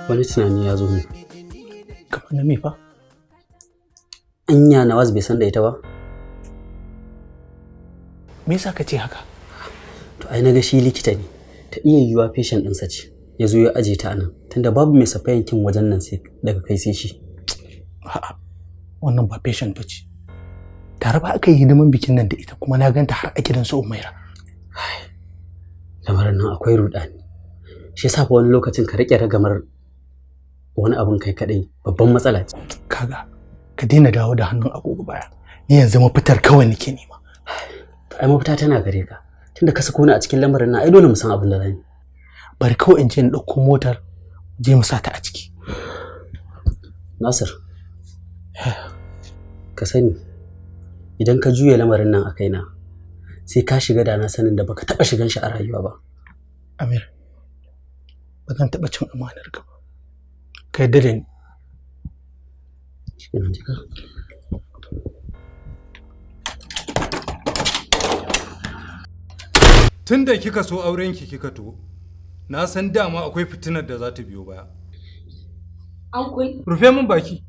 Wani tunani ya zo min. Kamar na me fa? Anya Nawaz bai san da ita ba? Me yasa ka ce haka? To ai naga shi likita ne. Ta iya yiwuwa patient ɗinsa ce. Ya zo ya aje ta anan tunda babu mai safayan kin wajen nan sai daga kai sai shi. A'a, wannan ba patient ba ce. Tare ba aka yi hidiman bikin nan da ita, kuma na ganta har a gidan su Umaira. Lamarin nan akwai ruɗani. Shi yasa fa wani lokacin ka riƙe ragamar wani abun kai kaɗai babban matsala ce. Kaga, ka daina dawo da hannun agogo baya. Ni yanzu mafitar kawai nake nema. To ai mafita tana gare ka. Tunda ka sako ni a cikin lamarin nan, ai dole mu san abin da zamu yi. Bari kawai in je in ɗauko motar, je mu sa ta a ciki. Nasir, ka sani idan ka juya lamarin nan a kaina sai ka shiga da na sanin da baka taɓa shigan shi a rayuwa ba. Amir, ba zan taɓa cin amanar ka ba. Ka yarda da ni. Shikenan, jika. Tun da kika so aurenki kika to, na san dama akwai fitinar da za ta biyo baya. Uncle. Rufe min baki.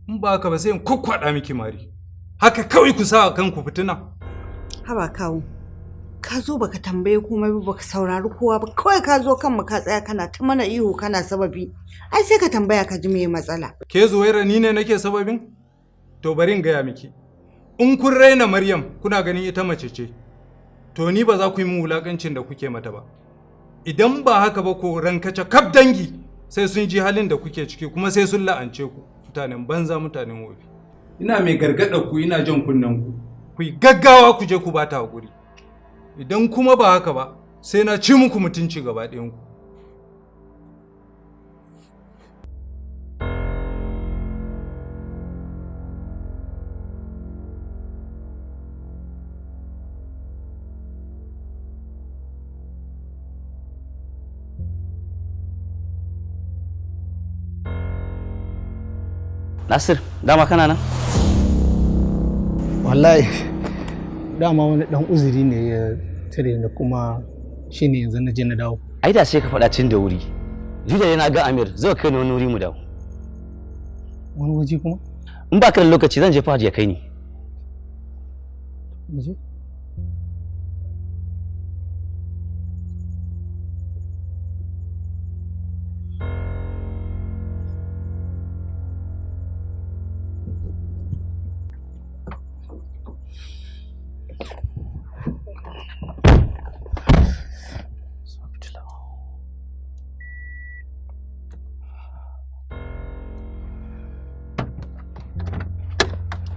In ba haka ba sai in kwakwada miki mari. Haka kawai ku sa a kanku fitina. Haba kawu, ka zo baka tambaye komai ba, baka saurari kowa ba, kawai ka zo kanmu ka tsaya kana ta mana ihu kana sababi. Ai sai ka tambaya ka ji meye matsala. Ke Zuwaira, ni ne nake sababin? To bari in gaya miki. In kun raina Maryam kuna ganin ita mace ce, to ni ba za ku yi min wulakancin da kuke mata ba. Idan ba haka ba ko rankace kaf dangi sai sun ji halin da kuke ciki, kuma sai sun la'ance ku, mutanen banza, mutanen wofi. Ina mai gargaɗa ku, ina jan kunnen ku. Ku yi gaggawa ku je ku bata hakuri. Idan kuma ba haka ba sai na ci muku mutunci gaba ɗayan ku. Nasir, dama kana nan? Wallahi dama wani dan uzuri ne ya tare ni, kuma shine yanzu na je na dawo. Ai da sai ka faɗa tun da wuri. Juja yana ga Amir zai kai ni wani wuri mu dawo. Wani waje kuma? In ba ka da lokaci zan je Fahad ya kai ni. Mu je.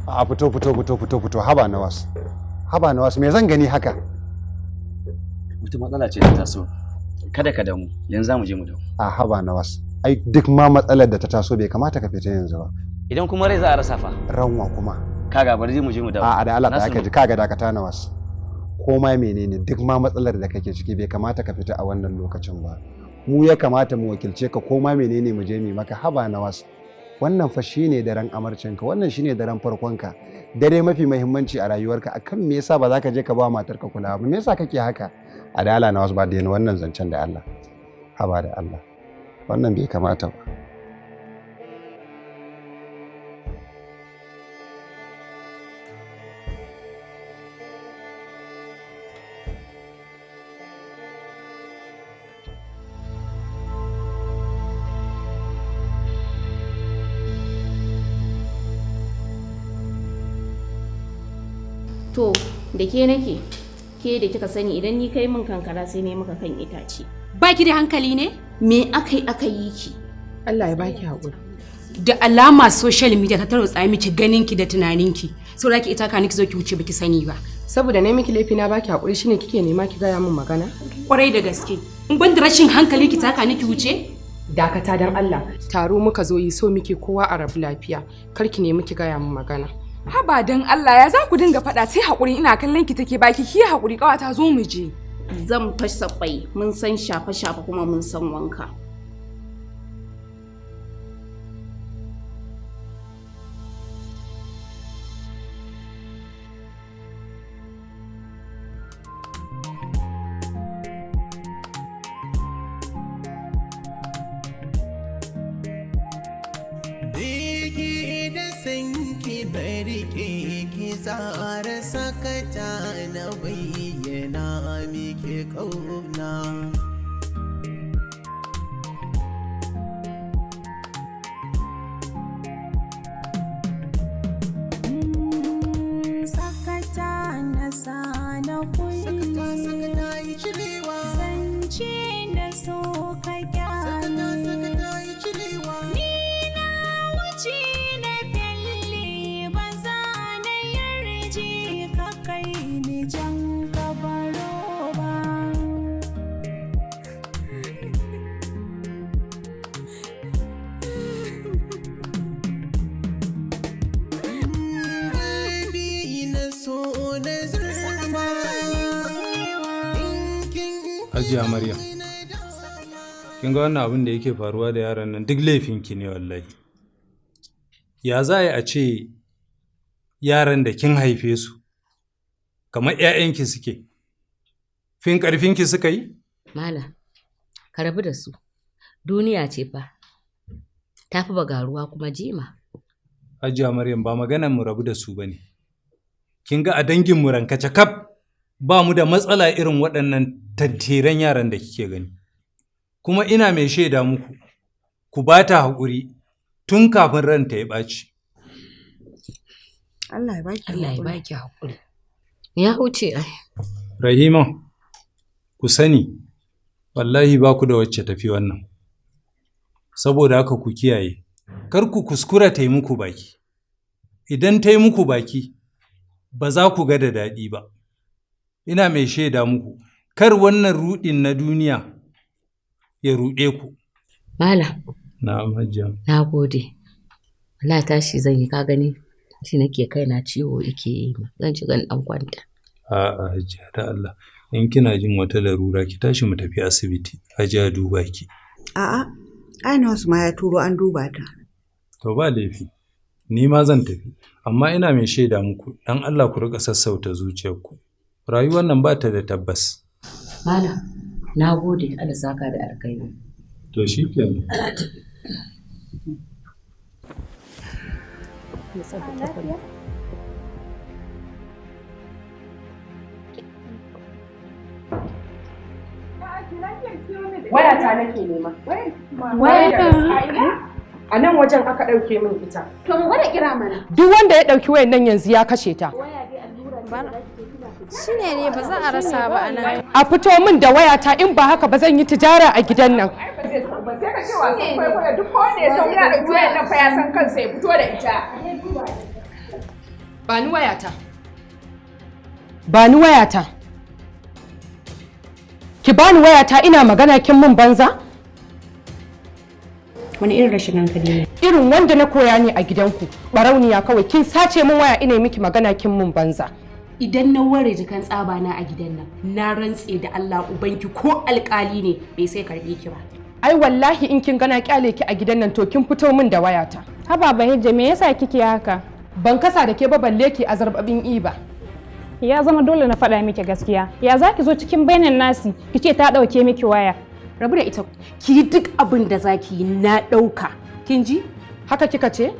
A fito, fito, fito, fito, fito! Haba Nawas, haba Nawas, me zan gani haka? Wata matsala ce ta taso. Kada ka damu, yanzu za mu je mu dawo. A haba Nawas, ai duk ma matsalar da ta taso bai kamata ka fita yanzu ba. Idan kuma rai za a rasa fa? Ranwa kuma? Kaga, bari mu je mu dawo. A da Allah da Nasiru. aka ji, kaga, dakata Nawas. Ko ma menene, duk ma matsalar da kake ciki bai kamata ka fita a wannan lokacin ba. Mu ya kamata mu wakilce ka, ko ma menene mu je mu maka. Haba Nawas, wannan fa shine daren amarcinka, wannan shine daren farkonka, dare mafi muhimmanci a rayuwarka. Akan me yasa ba za ka je ka ba matarka kulawa ba? Me yasa kake haka? A da Allah Nawas, ba da wannan zancen, da Allah, haba da Allah, wannan bai kamata ba. To, da ke nake, ke da kika sani idan ni kai min kankara sai ne maka kan itace. Baki da hankali ne? Me aka yi aka yi ki? Allah ya baki haƙuri. Da alama social media ta tarwatsa miki ganinki da tunaninki. Saboda ki ita ka ni ki zo ki wuce baki sani ba. Saboda na miki laifi na baki haƙuri shine kike nema ki gaya min magana? Kwarai da gaske. In ban da rashin hankali ki taka ni ki wuce? Dakata dan Allah. Taro muka zo yi, so muke kowa a rabu lafiya. Kar ki nemi ki gaya min magana. Haba dan Allah, ya za ku dinga faɗa? Sai haƙuri, ina kallon ki take baki, ki haƙuri ƙawata, zo mu je. Zan fasa kwai, mun san shafe-shafe kuma mun san wanka. Tsara sakata na bayyana miki kauna. Sakata na sana Sakata sakata yi cirewa. Zance na so ka Sakata kyale. Sakata yi cirewa. Ni na wuce na felle, ba za na yarje ka kai ni jan ka baro ba. Gurbi na so na zurma. In kin Hajiya Maryam, kin ga wannan abin da yake faruwa da yaran nan duk laifinki ne wallahi. Ya za a yi a ce yaran da kin haife su, kamar 'ya'yanki suke, fin ƙarfinki suka yi? Malam, ka rabu da su. Duniya ce fa. Ta fi bagaruwa kuma jima. Hajiya Maryam, ba maganar mu rabu da su ba ne. Kin ga a dangin mu rankace kaf ba mu da matsala irin waɗannan tantiran yaran da kike gani. Kuma ina mai shaida muku, ku ba ta haƙuri tun kafin ranta ya ɓaci. Allah ya baki Allah ya haƙuri. baki haƙuri. Ya huce ai. Rahima, ku sani, wallahi ba ku da wacce tafi wannan. Saboda haka ku kiyaye, kar ku kuskura ta yi muku baki. Idan ta yi muku baki, ba za ku ga da daɗi ba. Ina mai shaida muku, kar wannan ruɗin na duniya ya ruɗe ku. Malam, Na'am Hajiya. na gode. Wallahi tashi zan yi, ka gani. Shi nake kaina ciwo yake yi ma. Zan shiga in ɗan kwanta. A'a Hajiya, da Allah, in kina jin wata larura ki tashi mu tafi asibiti, Hajiya duba ki. A'a, ai nurse ma ya turo an duba ta. To ba laifi, ni ma zan tafi, amma ina mai shaida muku, dan Allah ku rika sassauta zuciyarku. Rayuwar nan ba ta da tabbas. Malam, na gode. Allah saka da alkhairi. To shi kenan. Wayata nake nema. Wayata? A nan wajen aka ɗauke min ita. To mu gwada kira mana. Duk wanda ya ɗauki wayan nan yanzu ya kashe ta. Shine ne ba za a rasa ba a nan. A fito min da wayata, in ba haka ba zan yi tijara a gidan nan. Sai ka ce wasan kwaikwayo, duk wanda ya san ya ɗauki wayan nan fa ya san kansa ya fito da ita. Ba ni wayata. Ba ni wayata. Ki bani wayata, ina magana kin min banza? Wani irin rashin hankali ne? Irin wanda na koya ne a gidanku. Barauniya kawai, kin sace min waya, ina miki magana kin min banza. Idan na ware jikan tsaba na a gidan nan, na rantse da Allah ubanki ko alkali ne bai sai karbe ki ba. Ai wallahi in kin gana kyale ki a gidan nan, to kin fito min da wayata. Haba Bahijja, me yasa kike haka? Ban kasa da ke ba balle ki azarbabin iba. Ya zama dole na faɗa miki gaskiya. Ya za ki zo cikin bainan nasi ki ce ta ɗauke miki waya? Rabu da ita, ki yi duk abin da za ki yi, na ɗauka. Kin ji? Haka kika ce?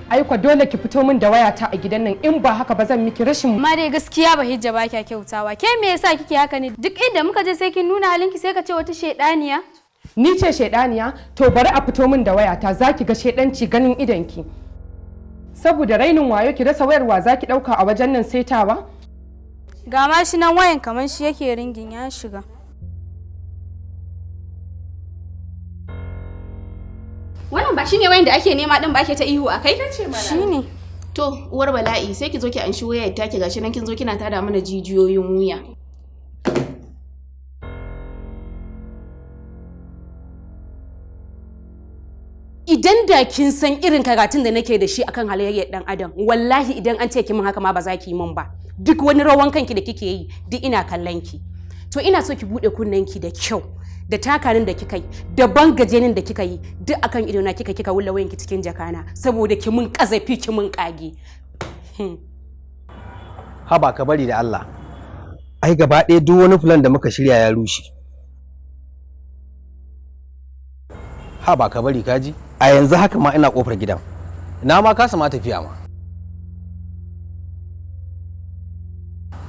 Ai kwa dole ki fito min da wayata a gidan nan, in ba haka ba zan miki rashin Amma dai gaskiya Bahijja ba kya kyautawa. Ke me yasa kike haka ne? Duk inda muka je sai kin nuna halinki, sai ka ce wata shedaniya. Ni ce shaidaniya? To bari a fito min da wayata, za ki ga shaidanci ganin idanki. Saboda rainin wayo ki rasa wayarwa za ki ɗauka a wajen nan saitawa? Ga ma shi nan wayan kamar shi yake ringin ya shiga. Wannan ba shine wayan da ake nema din ba ake ta ihu a kai? Shine. To, uwar bala'i, sai ki zo ki anshi wayar taki, gashi nan kin zo kina tada mana jijiyoyin wuya. Idan da kin san irin karatun da nake da shi akan halayyar dan adam, wallahi idan an ce ki min haka ma ba za ki yi min ba. Duk wani rawan kanki da kike yi, duk ina kallon ki. To ina so ki bude kunnen ki da kyau. Da takanin da kika yi, da bangajenin da kika yi, duk akan idona kika wulla wayanki cikin jakana saboda ki mun kazafi, ki mun kage. Haba, ka bari da Allah. Ai gaba ɗaya duk wani plan da muka shirya ya rushe. Haba, ka bari, kaji a yanzu haka ma ina kofar gidan, na ma kasa ma tafiya ma.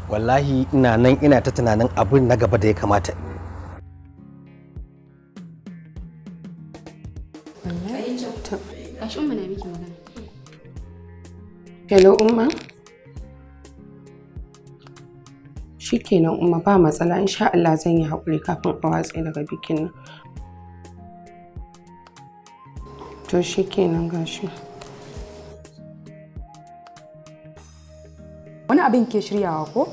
Wallahi ina nan ina ta tunanin abin na gaba da ya kamata. Gashi Umma na miki magana. Hello Umma. Shikenan Umma, ba matsala, insha Allah zan yi haƙuri kafin a watse daga bikin nan. To shikenan, gashi. Wani abin ke shiryawa ko?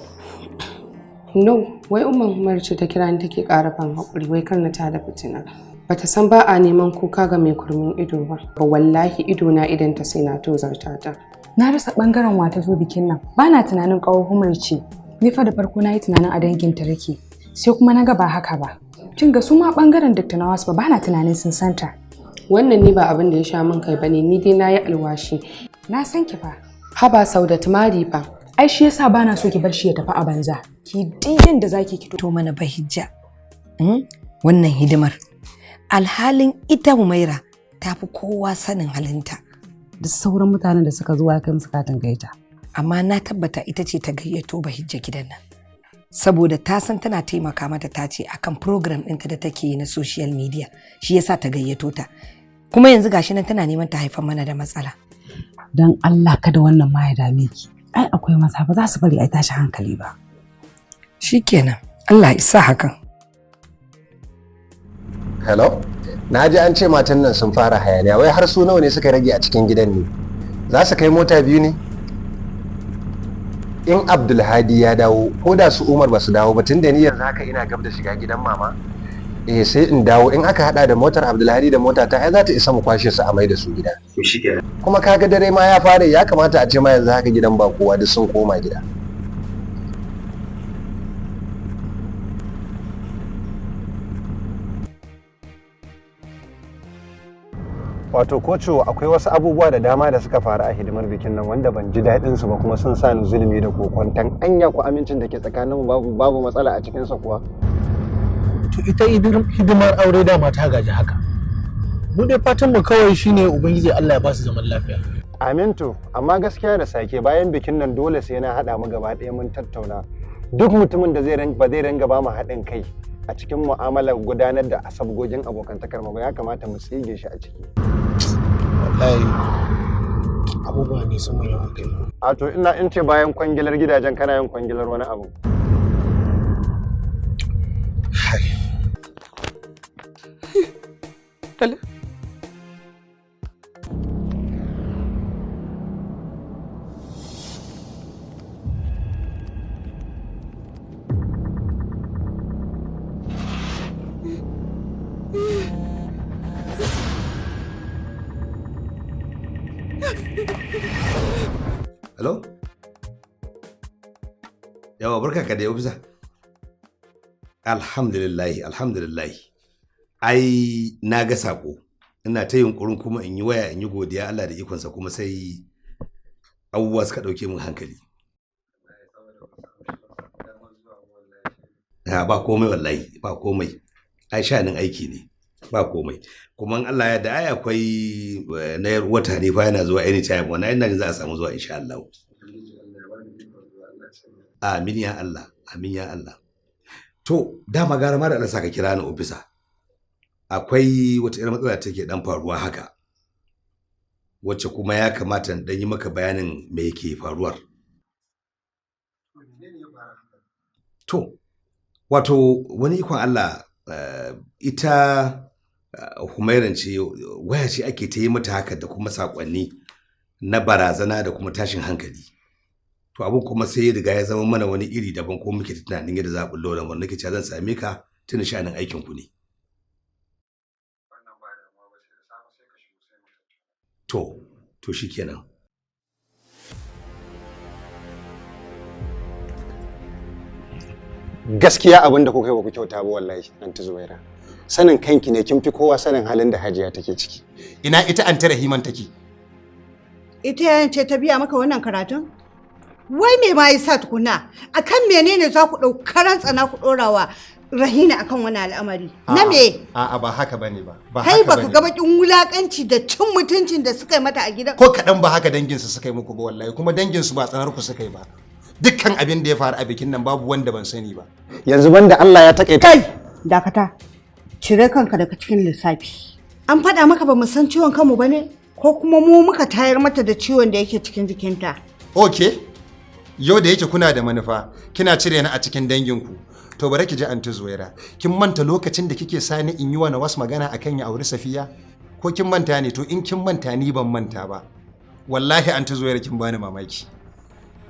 No, wai Umma Umar ce ta kira ni take ƙara ban haƙuri, wai kar na tada fitina. Bata san ba a neman kuka ga mai kurmin ido ba. Ba wallahi ido na idan ta sai na tozarta ta. Na rasa bangaren wa ta zo bikin nan. Ba na tunanin ƙawar Humar ce. Ni fa da farko na yi tunanin a dangin ta rake. Sai kuma na ga ba haka ba. Kin ga su ma bangaren Dr. Nawas ba na tunanin sun santa. Wannan ni ba abin da ya sha min kai bane, ni dai na yi alwashi. Na san ki fa. Haba Saudat, mari fa. Ai shi yasa bana so ki bar shi ya tafi a banza. Ki duk yanda zaki ki to mana Bahijja. Wannan hidimar. Alhalin ita Humaira ta fi kowa sanin halinta. Duk sauran mutanen da suka zo ya kai musu katin gaita. Amma na tabbata ita ce ta gayyato Bahijja gidan nan. Saboda ta san tana taimaka mata, ta ce akan program ɗinta da take yi na social media, shi yasa ta gayyato ta. Kuma yanzu gashi nan tana neman ta haifar mana da matsala. Dan Allah kada wannan ma ya dame ki. Ai akwai maza, ba za su bari ai tashi hankali ba. Shikenan, Allah ya sa hakan. Hello? Na ji an ce matan nan sun fara hayaniya, wai har su nawa ne suka rage a cikin gidan ne? Za su kai mota 2 ne? In Abdulhadi ya dawo, ko da su Umar ba su dawo ba, tun da ni yanzu haka ina gab da shiga gidan mama. Eh, sai in dawo, in aka hada da motar Abdulhadi da mota ta, ai za ta isa mu kwashe su a mai da su gida. Kuma kaga dare ma ya fara, ya kamata a ce ma yanzu haka gidan ba kowa, duk sun koma gida. Wato koco, akwai wasu abubuwa da dama da suka faru a hidimar bikin nan wanda ban ji daɗin su ba, kuma sun sa ni zulumi da kokwantan anya ku amincin da ke tsakaninmu babu matsala a cikin sa kuwa. To ita hidimar aure dama ta gaji haka. Mu dai fatan mu kawai shine Ubangiji Allah ya ba su zaman lafiya. Amin. To amma gaskiya da sake bayan bikin nan dole sai na haɗa mu gaba ɗaya mun tattauna. Duk mutumin da zai ba zai ringa ba mu haɗin kai a cikin mu'amalar gudanar da asabgogin abokantakar mu ba, ya kamata mu tsige shi a ciki. Wallahi abubuwa ne sun mun yawa kai. A to ina in ce bayan kwangilar gidajen kana yin kwangilar wani abu. Hello? Yawa, barka ka da ofisa. Alhamdulillahi, alhamdulillahi. Ai na ga sako. Ina ta yunkurin kuma in yi waya in yi godiya, Allah da ikonsa kuma sai abubuwa suka ɗauke min hankali. Ya ba komai wallahi, ba komai. Ai sha'anin aiki ne. Ba komai. Kuma in Allah ya da ai akwai na wata ne fa yana zuwa anytime, wannan ina jin za a samu zuwa insha Allah. Amin ya Allah, amin ya Allah. To, dama gara ma da Allah saka kira ni ofisa. Akwai wata irin matsala take dan faruwa haka, wacce kuma ya kamata in dan yi maka bayanin me yake faruwar. To, wato wani ikon Allah, ita Humairan ce, waya ce ake ta yi mata haka da kuma sakonni na barazana da kuma tashin hankali. To abin kuma sai ya riga ya zama mana wani iri daban, ko muke tunanin yadda za a bullo da wannan, nake cewa zan same ka tunda sha'anin aikin ku ne. To shikenan. Gaskiya abin da kuka yi ba ku kyauta ba wallahi, Anti Zuwaira. Sanin kanki ne, kin fi kowa sanin halin da Hajiya take ciki. Ina ita Anti Rahiman take? Ita yayin ce ta biya maka wannan karatun? Wai me ma yasa tukuna? Akan menene za ku ɗau karan tsana ku ɗorawa Rahina akan wani al'amari? Na me? A'a, ba haka bane ba. Ba Kai haka baka bane. ga bakin wulakanci da cin mutuncin da suka yi mata a gidan? Ko kaɗan ba haka danginsu suka yi muku ba wallahi, kuma danginsu ba tsanar ku suka yi ba. Dukkan abin da ya faru a bikin nan babu wanda ban sani ba. Yanzu banda Allah ya takaita. Kai, dakata. Cire kanka daga cikin lissafi. An faɗa maka ba mu san ciwon kanmu ba ne? Ko kuma mu muka tayar mata da ciwon da yake cikin jikinta? Okay. Yau da yake kuna da manufa, kina cire ni a cikin danginku. To bari ki ji Anti Zuwaira, kin manta lokacin da kike sani in yi wa Nawas magana akan ya auri Safiya? Ko kin manta ne? To in kin manta ni ban manta ba. Wallahi Anti Zuwaira kin bani mamaki.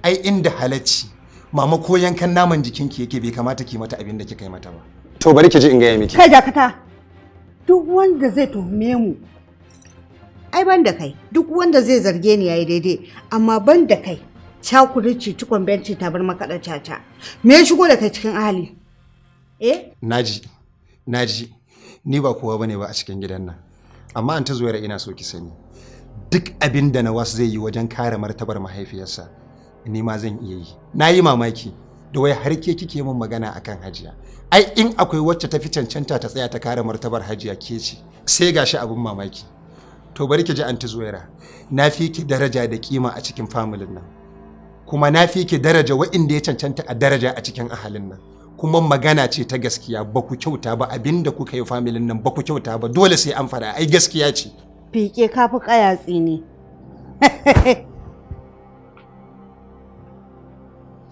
Ai inda halacci, mama ko yankan naman jikinki yake bai kamata ki mata abin da kika yi mata ba. To bari ki ji in gaya miki. Kai dakata. Duk wanda zai tuhume mu ai ban da kai, duk wanda zai zarge ni yayi daidai, amma ban da kai. Cakurici cikon benci ta bar makaɗar caca. Me ya shigo da kai cikin ahali? Eh? Naji, naji, ni ba kowa bane ba a cikin gidan nan. Amma Anti Zuwaira ina so ki sani. Duk abin da Nawas zai yi wajen kare martabar mahaifiyarsa, ni ma zan iya yi. Na yi mamaki da wai har ke kike min magana akan Hajiya. Ai in akwai wacce ta fi cancanta ta tsaya ta kare martabar Hajiya ke ce. Sai gashi abin mamaki. To bari ki ji Anti Zuwaira, na fi ki daraja da kima a cikin familin nan. Kuma na fi ki daraja wa'inda ya cancanta a daraja a cikin ahalin nan. Kuma magana ce ta gaskiya, ba ku kyauta ba abinda kuka yi familin nan, ba ku kyauta ba, dole sai an faɗa, ai gaskiya ce. Fike ka fi ƙaya tsini.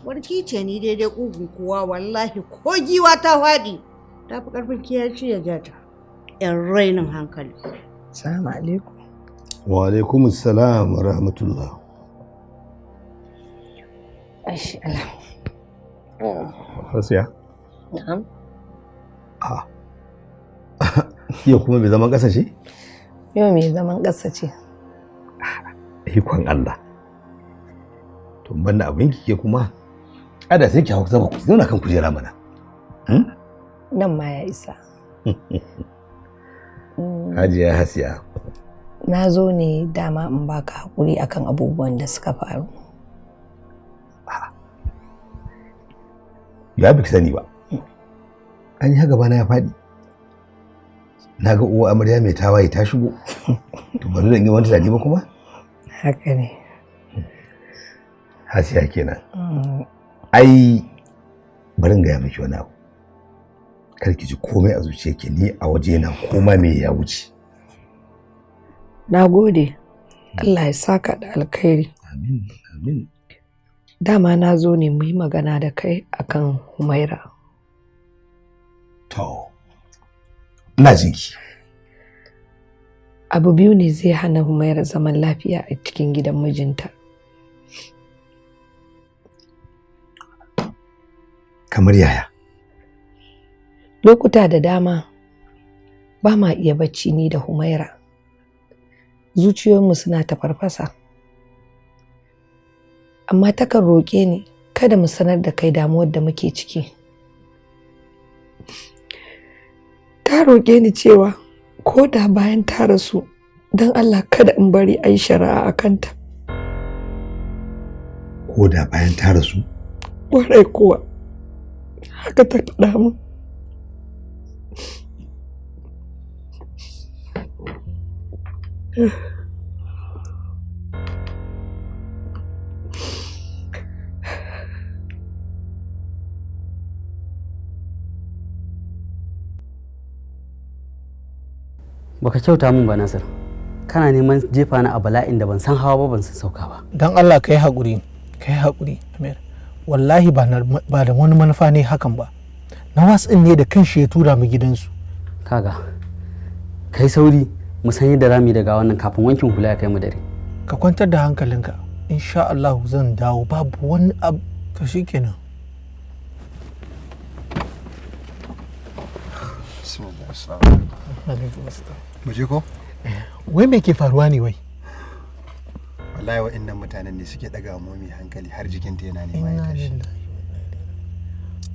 Warki ce ni daidai ƙugun kowa, wallahi ko giwa ta faɗi ta fi ƙarfin kiyaci ya ja ta. ‘Yan rainin hankali. Salamu alaikum. Wa alaikum salam wa rahmatullah. Ashi Allah. Hasiya? Na'am. A. Yau kuma mai zaman ƙasa ce? Yau mai zaman ƙasa ce. Ikon Allah. To banda abin kike kuma ada sai ki hau sama ku zauna kan kujera mana. Nan ma ya isa. Hajiya Hasiya. Na zo ne dama in baka hakuri akan abubuwan da suka faru. Ya biki sani ba. An yi haka bana ya faɗi. Na ga uwa amarya mai tawaye ta shigo. To ba zan yi wani tunani ba kuma? Haka ne. Hasiya kenan. Ai bari in gaya miki wani abu. Kar ki ji komai a zuciyarki, ni a waje na koma me ya wuce. Na gode. Allah ya saka da alkhairi. Amin, amin. Dama na zo ne mu yi magana da kai akan Humaira. To, ina jinki. Abu biyu ne zai hana Humaira zaman lafiya a cikin gidan mijinta. Kamar yaya? Lokuta da dama ba ma iya bacci ni da Humaira. Zuciyoyinmu suna ta farfasa. Amma takan roƙe ni kada mu sanar da kai damuwar da muke ciki. Ta roƙe ni cewa ko da bayan ta rasu, don Allah kada in bari a yi shari'a a kanta. Ko da bayan ta rasu? Ƙwarai kuwa, haka ta faɗa min. Baka kyauta min ba Nasir. Kana neman jefa ni a bala'in da ban san hawa ba ban san sauka ba. Dan Allah kai haƙuri, kai haƙuri Amir. Wallahi ba da wani manufa ne hakan ba. Nawas ɗin ne da kanshi ya tura mu gidansu. Kaga, kai sauri mu san yadda zamu yi daga wannan kafin wankin hula ya kai mu dare. Ka kwantar da hankalinka. Insha Allah zan dawo babu wani abu. To shikenan. Mu je ko? Wai me ke faruwa ne wai? Wallahi wa'annan mutanen ne suke daga momi hankali har jikinta yana nema ya tashi.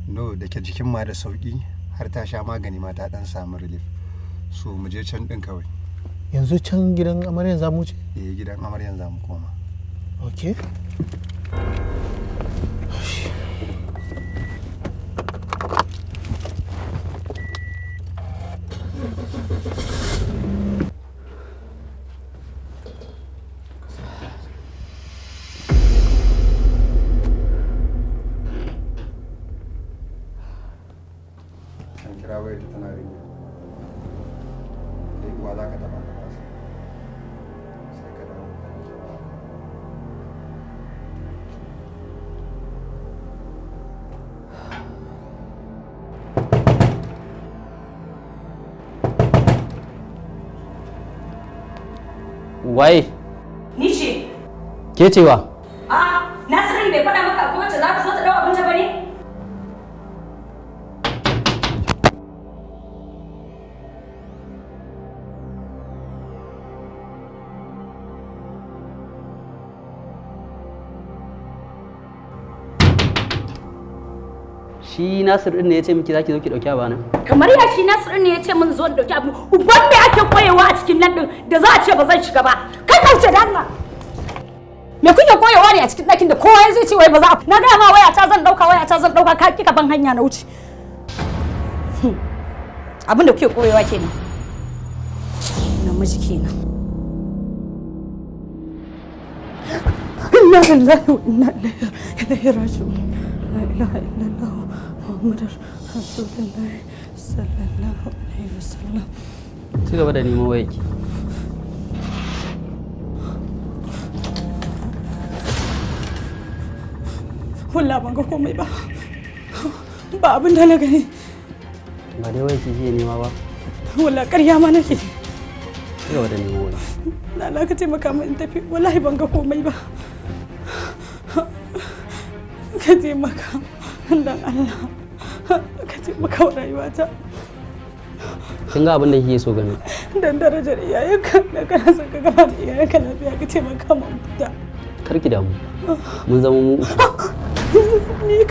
No, da ke jikin ma da sauki har ta sha magani ma ta dan samu relief. So mu je can din kawai. Yanzu can gidan amaryan zamu ce? Eh, gidan amaryan zamu koma. Okay. Waye? Ni ce. Ke cewa? A Nasirin bai faɗa maka akwai wacce za ta zo ta ɗau abinci ba ne? Shi Nasir din ne ya ce miki zaki zo ki dauki abana? Kamar ya shi Nasirin ne ya ce min zo in ɗauki abu. Uban me ake koyewa a cikin nan ɗin da za a ce ba zan shiga ba. Kai kauce da Allah. Me kuke koyewa ne a cikin ɗakin da kowa ya zai ce wai ba za a na gaya ma waya ta zan ɗauka waya ta zan ɗauka ka kika ban hanya na wuce. Abin da kuke koyewa kenan. Namiji kenan. Inna lillahi wa inna ilaihi raji'un. La ilaha illallah Muhammadur Rasulullah sallallahu alaihi wasallam. Ci gaba da neman wayarki. Wallah ban ga komai ba. Ba abin da na gani. Ba dai wayarki kike nema ba. Wallah ƙarya ma nake. Ci gaba da neman wayarki. Na ka taimaka min in tafi. Wallahi ban ga komai ba. Ka taimaka. Dan Allah. Ka taimaka wa rayuwata. Kin ga abin da kike so gani. Dan darajar iyayenka da kana son ka gama da iyayenka lafiya ka taimaka min fita. Kar ki damu. Mun zama mu uku. Ni